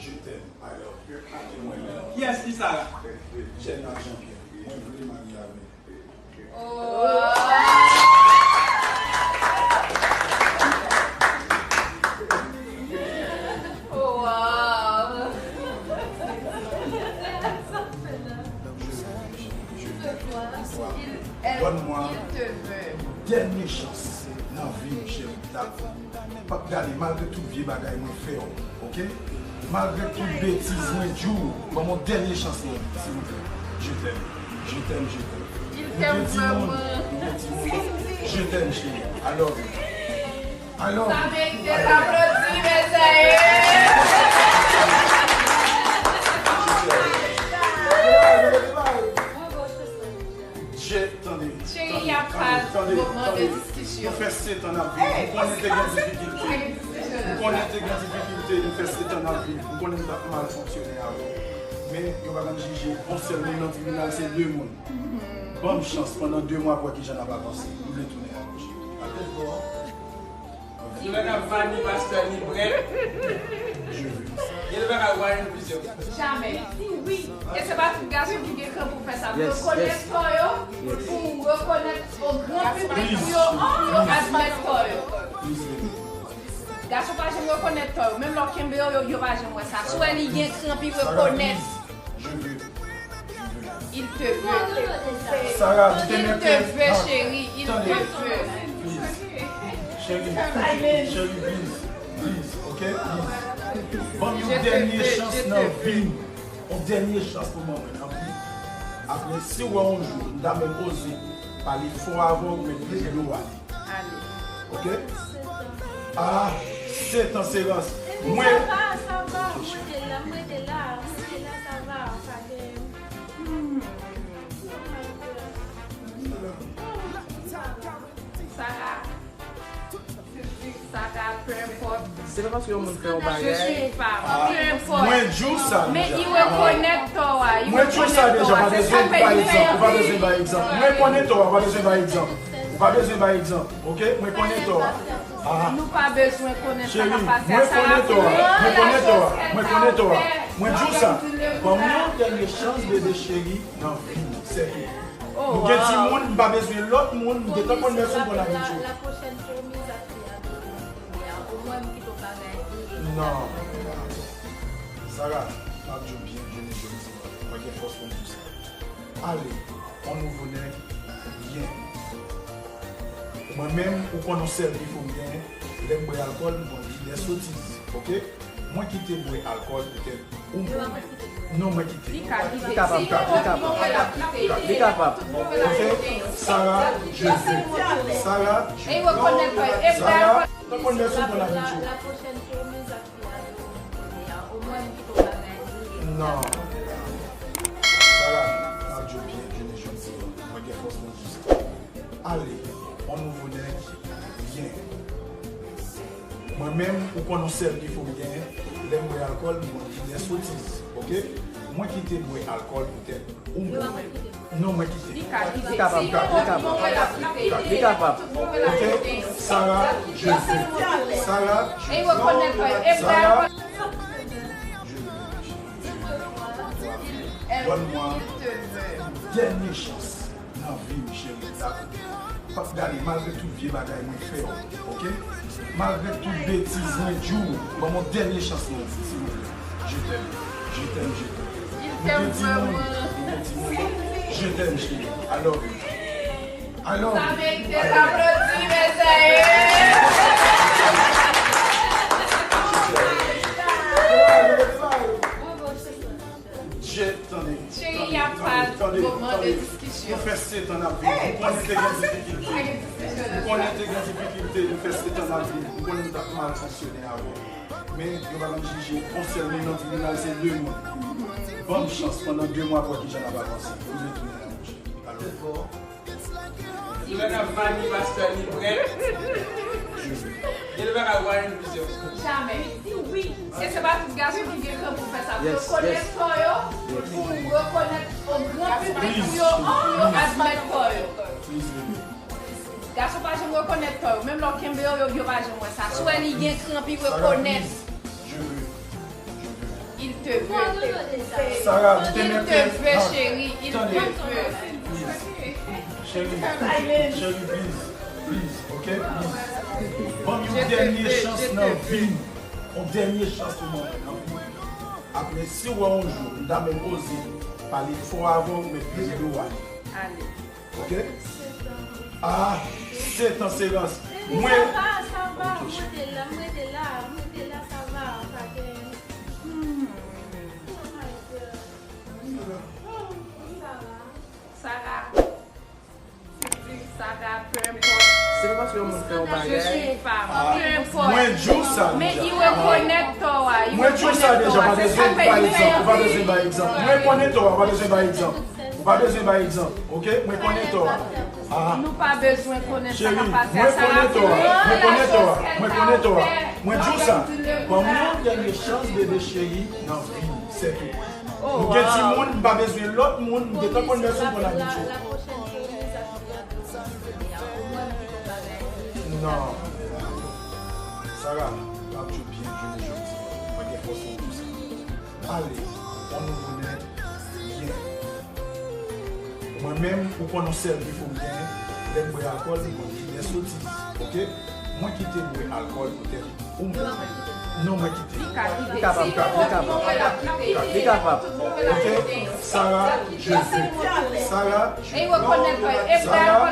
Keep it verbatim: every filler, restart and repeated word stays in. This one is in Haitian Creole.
Je t'aime, I love you. Kiyès ki Sarah? Jenna Jean-Pierre. Mwen vle marye avèk. Donn mwen dènye chans nan vi m, cheri. Dakò. Pap gade, malgre tout vye bagay mwen fè w, oke? Malgre tout betiz mwen di w, ban m yon dènye chans nan vi, silvouplè. Je t'aime, je t'aime, je t'aime. Nou gen timoun, nou gen timoun. Je t'aime, chérie. I love you. I love you. Sa merite aplodi, mezanmi. Je, tande, tande, tande, tande. Nou fè sèt an n ap viv. M konnen te gen difikilte. M konnen te gen difikilte. Nou fè sèt an n ap viv. M konnen m t ap mal fonksyone avè w. Men, yo pa konn jije yon sèl moun nan tribinal, se de moun. Ban m chans, pandan de mwa pou wè kijan n ap avanse. M vle tounen avè w, cheri. Dakò. Lè n ap vani pastè li prè. Gen de bagay ou pa jwenn plizyè. Jamè. E se pa tout gason ki gen kran pou fè sa. Pou rekonèt tò yo, pou rekonèt o gran piblik pou yo, pou yo admèt tò yo. Gason pa janm rekonèt tò yo. Menm lè w kenbe yo, yo, yo pa janm wè sa. Si w wè li gen kran, pou rekonèt. Je veux. Je veux. Il te veut. Sarah, tu t'es Il te veut, chérie. Il te veut. Please. Chérie, chérie, please. Please, ok? Please. Ban m yon dènye chans nan vi m. Yon dènye chans pou mwen nan vi m. Apre, si w wè yon jou, m ta menm oze pale fò avè w, men plede dlo ale. Ale. Ok? Ah, sèt an se rans. Mwen. Sa va, sa va. Mwen te la, mwen te la, mwen te la, sa va. Pa gen. Hmm. Sa va. Sa va, peu importe. Se pa paske yon moun fè yon bagay. Je suis femme. Peu importe. Mwen di w sa deja. Men i rekonèt tò a. Mwen di w sa deja, pa bezwen ba egzanp. Ou pa bezwen ba egzanp. Mwen konnen tò a, ou pa bezwen ba egzanp. Ou pa bezwen bay egzanp, ok? Mwen konnen tò a. Ah. Nou pa bezwen konnen sa k ap pase a Sara. Mwen konnen tò a. Mwen konnen tò a. Mwen konnen tò a. Mwen di w sa. Ban m yon dènye chans, bebe cheri, nan vi m. Se tou. Nou gen timoun, m pa bezwen lòt moun, m gentan konn lè sou konn abitye. Non. Sara, m ap di w byen, byen, byen, byen, mwen gen fòs pou m di w sa. Ale, on nouvo nèg, byen. Mwen menm, ou konn yon sèl defo m genyen, lè m bwè alkòl, m pran vide sotiz, ok? Mwen kite bwè alkòl poutèt ou menm. Non, mwen kite. Li ka kite. Li kapab, li kapab, li kapab. Li kapab. Ok? Sara, je veux. Sara, je veux. Sara, ou konn lè sou konn abitye. Non. Sara, m ap di w byen, jounen jodi a, mwen gen fòs nan di sa. Ale, on nouvo nèg, byen. Mwen menm, ou konn yon sèl defo m genyen, lè m bwè alkòl, m pran vide sotiz, ok? Mwen kite bwè alkòl poutèt ou menm. Non, mwen kite. Li kapab, li kapab, li kapab. Li kapab. Ok? Sara, je veux. Sara, je veux. Sara, je veux. Donn mwen dènye chans nan vi m, cheri. Dakò. Pap gade, malgre tout vye bagay mwen fè w, ok? Malgre tout betiz mwen di w, ban m yon dènye chans nan vi, silvouplè. Je t'aime, je t'aime, je t'aime. Nou gen timoun, nou gen timoun. Je t'aime, chérie. I love you. I love you. Sa merite aplodi, mezanmi. Je, tande, tande, tande, tande, tande. Nou fè sèt an n ap viv. M konnen te gen difikilte. M konnen te gen difikilte. Nou fè sèt an n ap viv. M konnen m t ap mal fonksyone avè w. Men, yo pa konn jije yon sèl moun nan tribinal, se de moun. Ban m chans, pandan de mwa pou wè kijan n ap avanse. Ou vle tounen la, monchè. Alò. Lè n ap vani pastè li prè. Gen de bagay ou pa jwenn plizyè. Jamè. E se pa tout gason ki gen kran pou fè sa. Pou rekonèt tò yo, pou rekonèt o gran piblik pou yo, pou yo admèt tò yo. Gason pa janm rekonèt tò yo. Menm lè w kenbe yo, yo, yo pa janm wè sa. Si w wè li gen kran, pou rekonèt. Je veux. Je veux. Il te veut. Sarah, li te mete. Il te veut, chérie, il te veut. Please. Cheri, cheri, please, please, ok? Please. Ban m yon dènye chans nan vi m. Yon dènye chans pou mwen nan vi m. Apre, si w wè yon jou m ta menm oze pale fò avè w, mèt peye do a. Ale. Ok? Ah, setan se rans. Mwen. Sa va, sa va. Mwen te la, mwen te la, mwen te la, sa va, pa gen. Hmm. Oh my God. Sa va. Sa va. Sa va, peu importe. Se pa paske yon moun fè yon bagay. Je suis femme. Ah, peu importe. Mwen di w sa deja. Men i rekonèt tò a, i rekonèt tò a. Mwen di w sa deja, pa bezwen bay egzanp, ou pa bezwen bay egzanp. Mwen konnen tò a, ou pa bezwen bay egzanp. Ou pa bezwen bay egzanp, ok? Mwen konnen tò a. Ah. Nou pa bezwen konnen sa k ap pase a. Cheri, mwen konnen tò a. Mwen konnen tò a. Mwen konnen tò a. Mwen di w sa. Ban m yon dènye chans, bebe cheri, nan vi m, sètou. Nou gen timoun, m pa bezwen lòt moun, m gentan konn lè sou konn abitye. Non. Sarah, m ap di w byen jounen jodi a. Mwen gen fòs pou m di w sa. Ale, on nouvo nèg, byen. Mwen menm, ou konn yon sèl defo m genyen, lè m bwè alkòl, m konn fè sotiz, ok? Mwen kite bwè alkòl poutèt ou menm. Non, mwen kite. Li ka kite. Li kapab, li kapab, li kapab. Li kapab. Ok? Sarah, je veux. Sarah, je veux. Sarah,